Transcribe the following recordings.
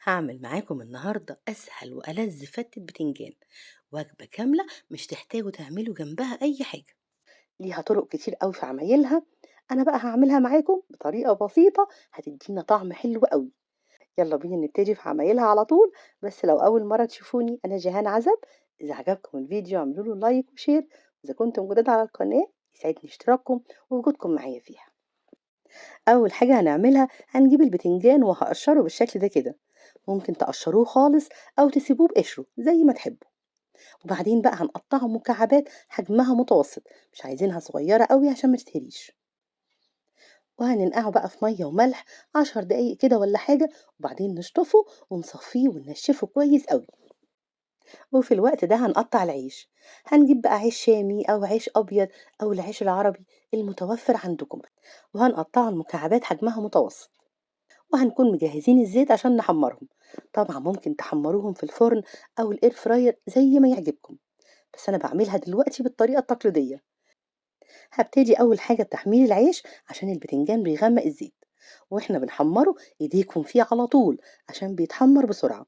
هعمل معاكم النهاردة أسهل وألذ فتة بتنجان، وجبة كاملة مش تحتاجوا تعملوا جنبها أي حاجة. ليها طرق كتير قوي في عمايلها، أنا بقى هعملها معاكم بطريقة بسيطة هتدينا طعم حلو قوي. يلا بينا نبتدي في عمايلها على طول. بس لو أول مرة تشوفوني، أنا جيهان عزب. إذا عجبكم الفيديو اعملوا له like و share، وإذا كنتم جداد على القناة يسعدني اشتراككم ووجودكم معايا فيها. أول حاجة هنعملها هنجيب البتنجان وهقشره بالشكل ده كده، ممكن تقشروه خالص أو تسيبوه بقشره زي ما تحبوا. وبعدين بقى هنقطعه مكعبات حجمها متوسط، مش عايزينها صغيرة قوي عشان ما تتهريش. وهننقعه بقى في مية وملح 10 دقايق كده ولا حاجة، وبعدين نشطفه ونصفيه وننشفه كويس قوي. وفي الوقت ده هنقطع العيش. هنجيب بقى عيش شامي أو عيش أبيض أو العيش العربي المتوفر عندكم، وهنقطعه المكعبات حجمها متوسط. وهنكون مجهزين الزيت عشان نحمرهم. طبعا ممكن تحمروهم في الفرن أو الاير فراير زي ما يعجبكم، بس أنا بعملها دلوقتي بالطريقة التقليدية. هبتدي أول حاجة بتحمير العيش عشان البتنجان بيغمق الزيت، وإحنا بنحمره إيديكم فيه على طول عشان بيتحمر بسرعة.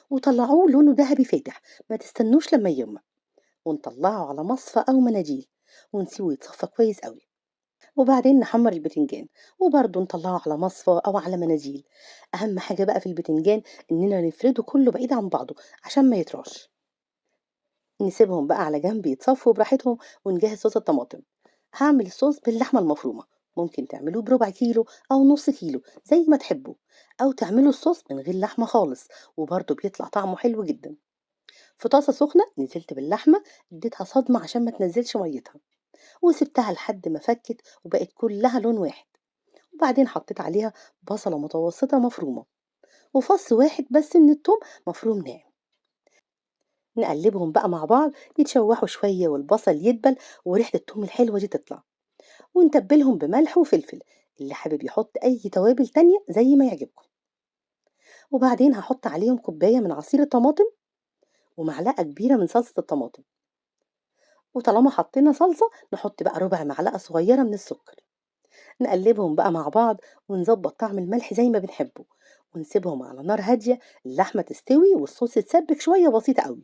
وطلعوه لونه ذهبي فاتح، ما تستنوش لما يغمق، ونطلعه على مصفى أو مناديل ونسيبه يتصفى كويس قوي. وبعدين نحمر البتنجان وبرضه نطلعه على مصفى أو على مناديل. أهم حاجة بقى في البتنجان إننا نفرده كله بعيد عن بعضه عشان ما يطراش. نسيبهم بقى على جنب يتصفوا براحتهم، ونجهز صوص الطماطم. هعمل الصوص باللحمة المفرومة، ممكن تعملوه بربع كيلو أو نص كيلو زي ما تحبوا، أو تعملوا الصوص من غير لحمة خالص وبرضه بيطلع طعمه حلو جدا. في طاسة سخنة نزلت باللحمة، اديتها صدمة عشان ما تنزلش ميتها، وسبتها لحد ما فكت وبقت كلها لون واحد. وبعدين حطيت عليها بصلة متوسطة مفرومة وفص واحد بس من الثوم مفروم ناعم. نقلبهم بقى مع بعض يتشوحوا شوية والبصل يدبل وريحة الثوم الحلوة دي تطلع، ونتبلهم بملح وفلفل، اللي حابب يحط أي توابل تانية زي ما يعجبكم. وبعدين هحط عليهم كوباية من عصير الطماطم ومعلقة كبيرة من صلصة الطماطم. وطالما حطينا صلصة نحط بقى ربع معلقة صغيرة من السكر. نقلبهم بقى مع بعض ونظبط طعم الملح زي ما بنحبه، ونسيبهم على نار هادية اللحمة تستوي والصوص يتسبك شوية بسيطة قوي.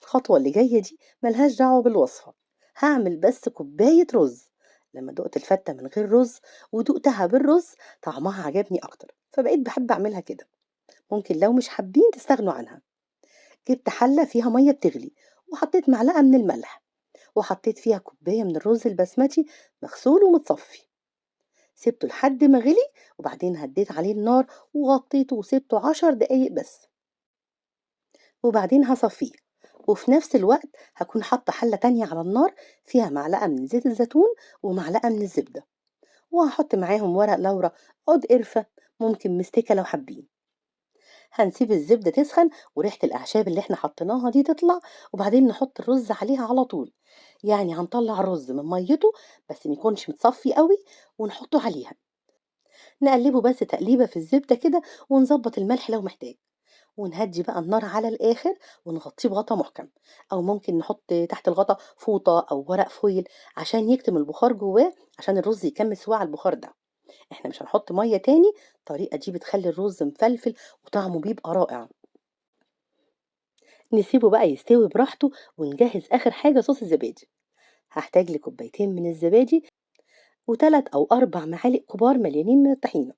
الخطوة اللي جاية دي ملهاش دعوة بالوصفة، هعمل بس كوباية رز. لما دقت الفتة من غير رز ودقتها بالرز طعمها عجبني أكتر، فبقيت بحب أعملها كده. ممكن لو مش حابين تستغنوا عنها. جبت حلة فيها مية بتغلي وحطيت معلقة من الملح وحطيت فيها كوباية من الرز البسمتي مغسول ومتصفي، سبته لحد ما غلي وبعدين هديت عليه النار وغطيته وسبته 10 دقايق بس، وبعدين هصفيه. وفي نفس الوقت هكون حاطة حلة تانية على النار فيها معلقة من زيت الزيتون ومعلقة من الزبدة، وهحط معاهم ورق لورا، عود قرفة، ممكن مستكة لو حابين. هنسيب الزبدة تسخن وريحة الأعشاب اللي احنا حطيناها دي تطلع، وبعدين نحط الرز عليها على طول. يعني هنطلع الرز من ميته بس ما يكونش متصفي قوي ونحطه عليها، نقلبه بس تقليبة في الزبدة كده ونظبط الملح لو محتاج، ونهدي بقى النار على الآخر ونغطيه بغطا محكم، أو ممكن نحط تحت الغطا فوطة أو ورق فويل عشان يكتم البخار جواه، عشان الرز يكمل سواه على البخار ده. احنا مش هنحط مية تاني، الطريقة دي بتخلي الرز مفلفل وطعمه بيبقى رائع. نسيبه بقى يستوي براحته ونجهز آخر حاجة صوص الزبادي. هحتاج لكوبايتين من الزبادي وتلات أو 4 معالق كبار مليانين من الطحينة.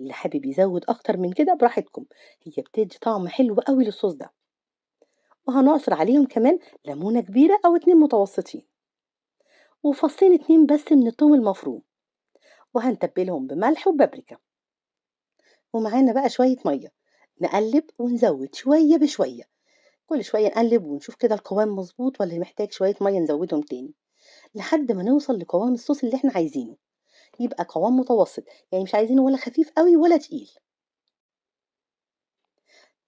اللي حابب يزود أكتر من كده براحتكم، هي بتدي طعم حلو قوي للصوص ده. وهنعصر عليهم كمان ليمونة كبيرة أو 2 متوسطين، وفصين 2 بس من الثوم المفروم، وهنتبلهم بملح وبابريكا. ومعانا بقى شوية مية، نقلب ونزود شوية بشوية، كل شوية نقلب ونشوف كده القوام مظبوط ولا محتاج شوية مية نزودهم تاني، لحد ما نوصل لقوام الصوص اللي احنا عايزينه. يبقى قوام متوسط، يعني مش عايزينه ولا خفيف قوي ولا تقيل.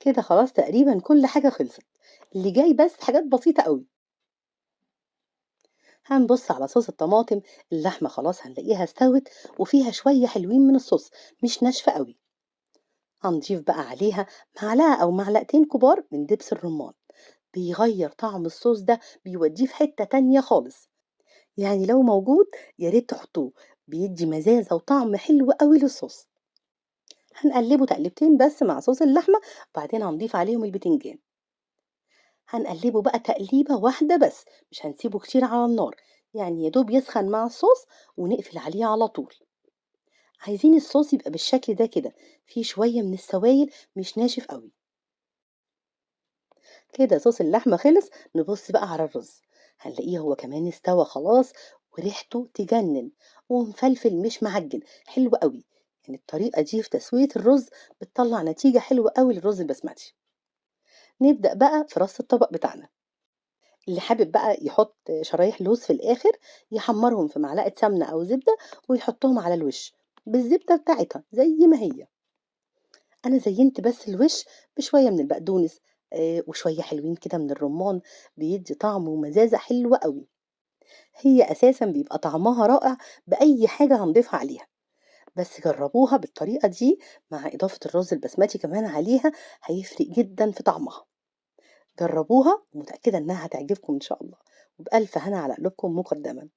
كده خلاص تقريبا كل حاجة خلصت، اللي جاي بس حاجات بسيطة قوي. هنبص على صوص الطماطم، اللحمة خلاص هنلاقيها استوت وفيها شوية حلوين من الصوص، مش ناشفة قوي. هنضيف بقى عليها معلقة أو معلقتين كبار من دبس الرمان، بيغير طعم الصوص ده، بيوديه في حتة تانية خالص. يعني لو موجود يا ريت تحطوه، بيدي مزازة وطعم حلو قوي للصوص. هنقلبه تقلبتين بس مع صوص اللحمة، وبعدين هنضيف عليهم البتنجان. هنقلبه بقى تقليبة واحدة بس، مش هنسيبه كتير على النار، يعني يا دوب يسخن مع الصوص ونقفل عليه على طول. عايزين الصوص يبقى بالشكل ده كده، فيه شوية من السوائل مش ناشف قوي كده. صوص اللحمة خلص. نبص بقى على الرز، هنلاقيه هو كمان استوى خلاص وريحته تجنن ومفلفل مش معجن، حلو قوي. يعني الطريقة دي في تسوية الرز بتطلع نتيجة حلوة قوي للرز البسمتي. نبدأ بقى في رص الطبق بتاعنا. اللي حابب بقى يحط شرايح لوز في الآخر يحمرهم في معلقة سمنة أو زبدة ويحطهم على الوش بالزبدة بتاعتها زي ما هي. أنا زينت بس الوش بشوية من البقدونس، وشوية حلوين كده من الرمان، بيدي طعم ومزازة حلوة قوي. هي أساسا بيبقى طعمها رائع بأي حاجة هنضيفها عليها، بس جربوها بالطريقة دي مع إضافة الرز البسمتي كمان عليها، هيفرق جدا في طعمها. جربوها ومتأكدة إنها هتعجبكم إن شاء الله، وبألف هنا على قلوبكم مقدما.